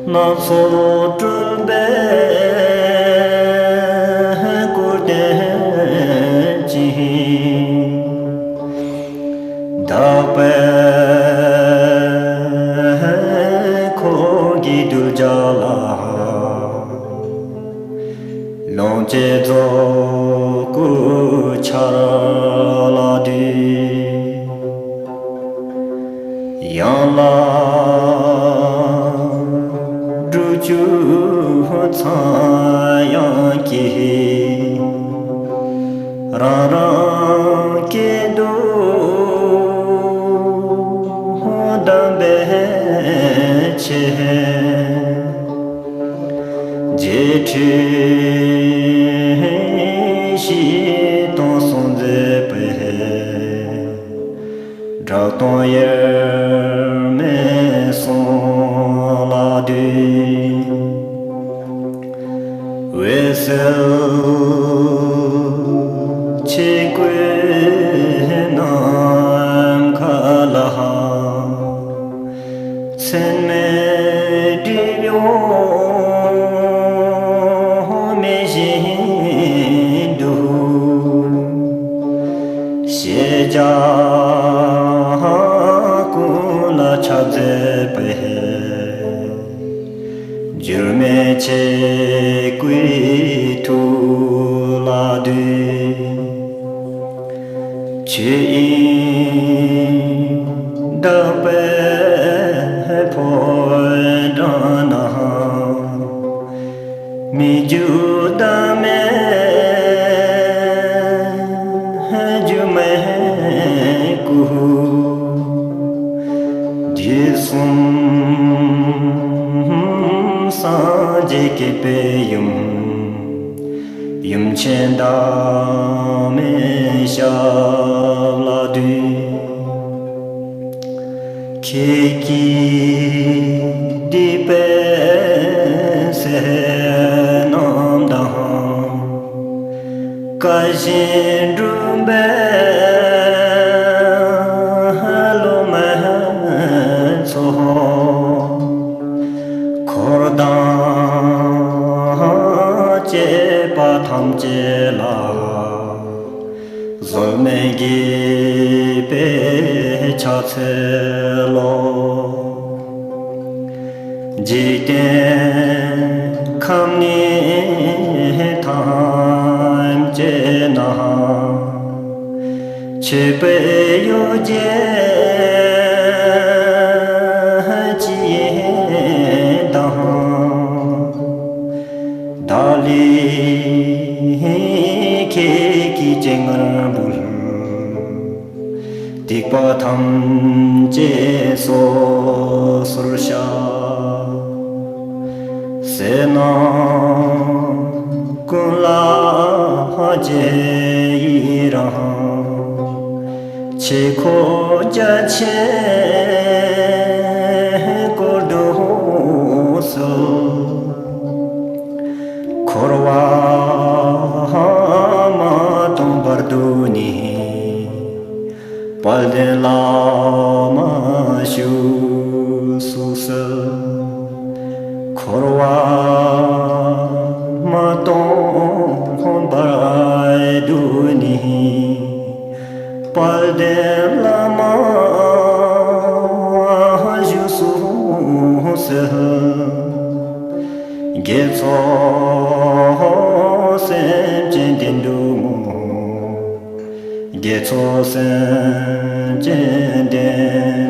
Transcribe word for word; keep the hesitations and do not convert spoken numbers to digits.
སྣ་ཚོགས་སྤྲུལ་པས་སྐུར་བསྟན་ཅིང་། དག་པའི་འཁོར་གྱིས་གདུལ་བྱ་ལ། ལོངས་སྤྱོད་རྫོགས་སྐུའི་ཆར་ལ་འདུད། ཡང་ལ་སྒྲུབ་བཅུ་ཚངས་དབྱངས་ཀྱིས། རང་རང་སྐད་དུ་གདམས་པའི་ཆེད། རྗེས་ཁྲིད་བཞི་སྟོང་གསུང་མཛད་པའི། གྲགས་སྟོང་དབྱེར་མེད་གསུང་ལ་འདུད། འོད་གསལ་ཆོས་སྐུའི་ནམ་མཁའ་ལ། མཚན་མའི་སྒྲིབ་གཡོགས་མེད་བཞིན་དུ། ཤེས་བྱ་ཀུན་ལ་ཁྱབ་མཛད་པའི། འགྱུར་མེད་ཆོས་སྐུའི་ཐུགས་ལ་འདུད། ཆོས་དབྱིངས་དག་པའི་ཕོ་བྲང་ན། མི་འགྱུར་བདག་མེད་སྒྱུ་མའི་སྐུ། དུས་གསུམ་སངས་རྒྱས་བསྐྱེད་པའི་ཡུམ། ཡུམ་ཆེན་བདག་མེད་ཞབས་ལ་འདུད། ཁྱེད་ཀྱིས་བསྡུས་པའི་ཟས་རྣམས་དང་། བཀའ་བཞིན་སྒྲུབ་པའི་སློབ་མའི་ཚོགས། འཁོར་དང་བཅས་པ་ཐམས་ཅད་ལ། གཟོད་མའི་དགྱེས་པའི་ཕྱག་འཚལ་ལོ། འཇིག་རྟེན་ཁམས་ནི་ཐམས་ཅད་ན། མཆོད་པའི་གཡོ་སྒྱུ་ཅི་ཡིན་དང་། བདག་ལ་ཁྱེད་ཀྱི་སྤྱན་སྔར་འབུལ། སྡིག་པ་ཐམས་ཅད་སོ་སོར་བཤགས། བསོད་ནམས་ཀུན་ལ་རྗེས་ཡི་རང་། ཆོས་འཁོར་རྒྱ་ཆེན་བསྐོར་དུ་གསོལ། འཁོར་བ་མ་སྟོངས་བར་དུ་ནི། དཔལ་ལྡན་བླ་མ་བཞུགས་སུ་གསོལ། འཁོར་བ་མ་སྟོངས་བར་དུ་ནི། དཔལ་ལྡན་བླ་མ་བཞུགས་སུ་གསོལ། དགེ་ཚོགས་སེམས་ཅན་བདེ་འགྲོ་ངོ་། དགེ་ཚོགས་སེམས་ཅན་བདེ་